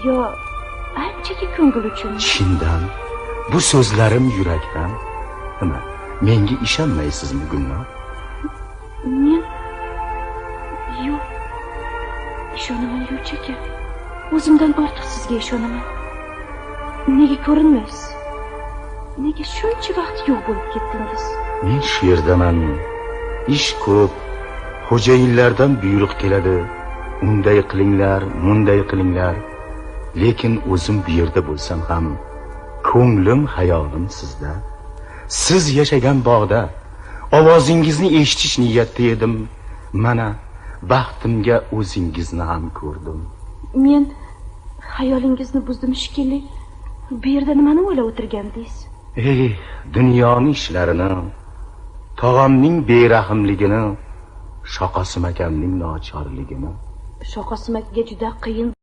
Yo anchagi ko'ngil uchunmi? Chindan, bu so'zlarim yurakdan. Nima, menga ishonmaysizmi, Gulnor? Men yo'q, ishonaman, yo'lchi aka. O'zimdan ortiq sizga ishonaman. Nega ko'rinmaysiz? Nega shuncha vaqt yo'q bo'lib ketdingiz? Men shu yerdaman. Ish ko'p. Xo'jayinlardan buyruq keladi. Unday qilinglar, munday qilinglar. Lekin o'zim bu yerda bo'lsam ham ko'nglim, xayolim sizda. Siz yashagan bog'da ovozingizni eshitish niyatida edim. Mana baxtimga o'zingizni ham ko'rdim. Men xayolingizni buzdim shekilli. Bu yerda nimani o'ylab o'tirgandingiz? Ey, dunyoni ishlarini, tog'amning berahmligini, Shoqosim akamning nochorligini. Shoqosim akaga juda qiyin.